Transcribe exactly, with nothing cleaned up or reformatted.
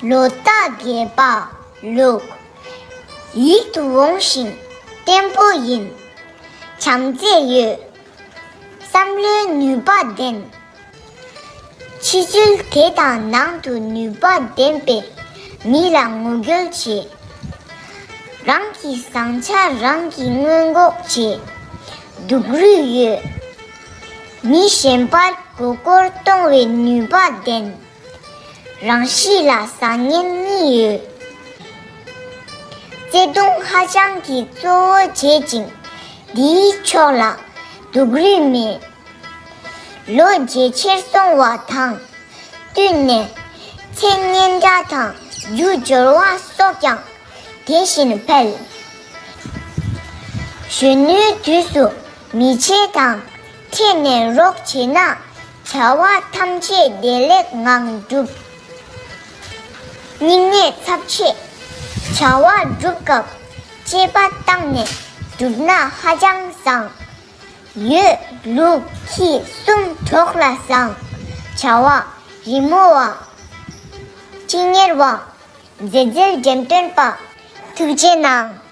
ལོ་རྟགས་རྒྱས་པ་ལུགས། ཡིད་དུ་འོང་ཞིང་བརྟན་པོ་ཡིན། བྱམས་བརྩེ་ཡོད། བསམ་བློའི་ནུས་པ་ལྡན། ཕྱི་ཚུལ་དེ་དང་ནང་དུ་ནུས་པ་ལྡན་པས་མི་ལ་ངོ་རྒོལ་བྱེད། རང་གི་བཟང་ཆ་རང་གིས་སྔོན་འགོག་བྱེད། སྡུག་རུས་ཡོད། མི་གཞན་པར་མགོ་སྐོར་གཏོང་བའི་ནུས་པ་ལྡན། རང་གཤིས་ལ་བཟང་ངན་གཉིས་ཡོད། བརྩེ་དུང་ཧ་ཅང་གིས་གཙོ་བོ་བྱེད་ཅིང་། འདིའི་ཕྱོགས་ལ་སྡུག་རུས་མེད། ལོ་ཇེ་ཆེར་སོང་བ་དང་བསྟུན་ནས་མཚན་སྙན་གྲགས་དང་རྒྱུ་འབྱོར་བ་སོགས་ཀྱང་དེ་བཞིན་འཕེལ། གཞོན་ནུའི་དུས་སུ་མི་ཆེ་དང་ཁྲེལ་ནས་རོགས་བྱས་ན། བྱ་བ་ཐམས་ཅད་བདེ་ལེགས་ངང་འགྲུབ། སྙིང་ནད་ཚབས་ཆེ། བྱ་བ་སྒྲུབ་སྐབས་གཅེས་པ་བཏང་ནས་བསྒྲུབས་ན་ཧ་ཅང་བཟང་། ཡོད་ལུགས་ཁྱི་གསུམ་གྲོགས་ལ་བཟང་། བྱ་བ་རི་མོ་བ། སྤྱི་གཉེར་བ། མཛེས་མཛེས་འགྲེམས་སྟོན་པ། ཐུགས་རྗེ་གནང་།